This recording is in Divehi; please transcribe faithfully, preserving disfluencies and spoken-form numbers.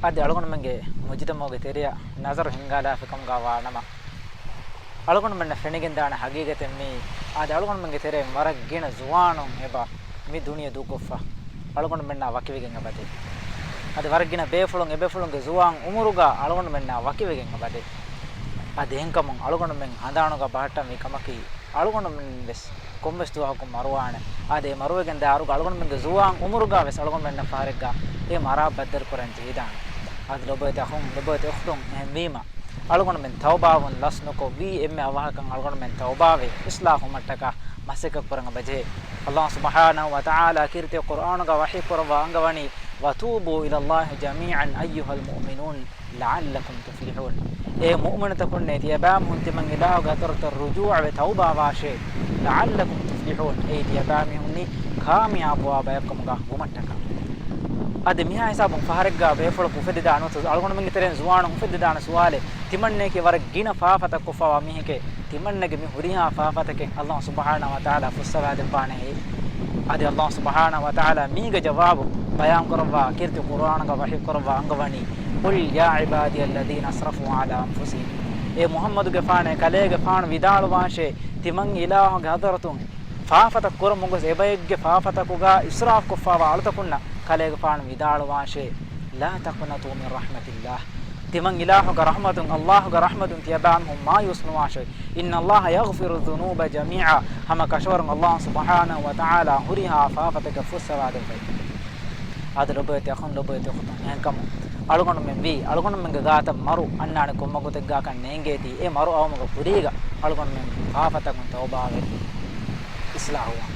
އަދި އަޅުގަނޑުމެންގެ މުޖުތަމަޢުގެ ތެރެއަށް ނަޒަރު ހިންގާލާފިކަމުގަ ވާނަމަ، އަޅުގަނޑުމެންނަށް ފެނިގެންދާނެ ހަގީގަތެއް މީ. އަދި އަޅުގަނޑުމެންގެ ތެރެއިން ވަރަށް ގިނަ ޒުވާނުން އެބަ މި ދުނިޔެ ދޫކޮށްފަ އަޅުގަނޑުމެންނާ ވަކިވެގެން އެބަދޭ. އަދި ވަރަށް ގިނަ ބޭފުޅުން އެބޭފުޅުންގެ ޒުވާން އުމުރުގަ އަޅުގަނޑުމެންނާ ވަކިވެގެން އެބަދޭ. އަދި އެހެންކަމުން އަޅުގަނޑުމެން ހަނދާނުގަ ބަހައްޓަންވީ ކަމަކީ، އަޅުގަނޑުމެން ވެސް ކޮންމެސް ދުވަހަކުން މަރުވާނެ. އާދެ، އެ މަރުވެގެން ދާއިރުގަ އަޅުގަނޑުމެންގެ ޒުވާން އުމުރުގަ ވެސް އަޅުގަނޑުމެންނަށް ފަހަރެއްގަ އެ މަރާ ބައްދަލު ކުރަން ޖެހިދާނެ. އަދި ލޮބުވެތި އަޚުން، ލޮބުވެތި އުޚްތުން، އެހެންވީމަ އަޅުގަނޑުމެން ތައުބާވުން ލަސް ނުކޮށް، ވީ އެންމެ އަވަހަކަށް އަޅުގަނޑުމެން ތައުބާވެ އިޞްލާޙު ވުމަށްޓަކާ މަސައްކަތް ކުރަން އެބަޖެހޭ. އަﷲ ސުބްޙާނަހޫ ވަތަޢާލާ ކީރިތި ޤުރްއާނުގަ ވަޙީ ކުރައްވާ އަންގަވަނީ، "وتوبوا إلى الله جميعا أيها المؤمنون لعلكم تفلحون." އޭ މުއުމިނުތަކުންނޭ، ތިޔަބައިމީހުން ތިމަން އިލާހުގެ ޙަޟްރަތަށް ރުޖޫޢަވެ ތައުބާވާށޭ. "لعلكم تفلحون." އެއީ ތިޔަބައިމީހުންނީ ކާމިޔާބުވާ ބަޔަކު ކަމުގަ ވުމަށްޓަކާ. އަދި މިހާ ހިސާބުން ފަހަރެއްގަ ބޭފުޅަކު އުފެދިދާނެ، ނުވަތަ އަޅުގަނޑުމެންގެ ތެރެއިން ޒުވާނުން އުފެދިދާނެ ސުވާލެއް، ތިމަންނައަކީ ވަރަށް ގިނަ ފާފަތައް ކޮށްފަވާ މީހެކޭ. ތިމަންނަގެ މި ހުރިހާ ފާފަތަކެއް އަﷲ ސުބްޙާނަހޫ ވަތަޢާލާ ފުއްސަވާދެއްވާނެހޭ. އަދި އަﷲ ސުބްޙާނަހޫ ވަތަޢާލާ މީގެ ޖަވާބު ބަޔާން ކުރައްވާ ކީރިތި ޤުރްއާނުގަ ވަޙީ ކުރައްވާ އަންގަވަނީ، "قل يا عبادي الذين أسرفوا على أنفسهم." އޭ މުޙައްމަދުގެފާނޭ، ކަލޭގެފާނު ވިދާޅުވާށޭ، ތިމަން އިލާހުގެ ޙަޟްރަތުން ފާފަތައް ކުރަމުން ގޮސް އެބައެއްގެ ފާފަތަކުގަ އިސްރާފް ކޮށްފަވާ އަޅުތަކުންނަށް ކަލޭގެފާނު ވިދާޅުވާށޭ، "لا تقنطوا من رحمة الله." ތިމަން އިލާހުގެ ރަޙްމަތުން، އަﷲގެ ރަޙްމަތުން ތިޔަބައިމީހުން މާޔޫސް ނުވާށޭ. "إن الله يغفر الذنوب جميعا." ހަމަ ކަށަވަރުން އަﷲ ސުބްޙާނަހޫ ވަތަޢާލާ ހުރިހާ ފާފަތަކެއް ފުއްސަވާދެއްވައި. އަދި ލޮބުވެތި އަޚުން، ލޮބުވެތި އުޚްތުން، އެހެންކަމުން އަޅުގަނޑުމެން ވީ، އަޅުގަނޑުމެންގެ ގާތަށް މަރު އަންނާނެ ކޮން ވަގުތެއްގާކަން ނޭނގޭތީ، އެ މަރު އައުމުގެ ކުރީގަ އަޅުގަނޑުމެން ފާފަތަކުން ތައުބާވެ އިޞްލާޙުވާން.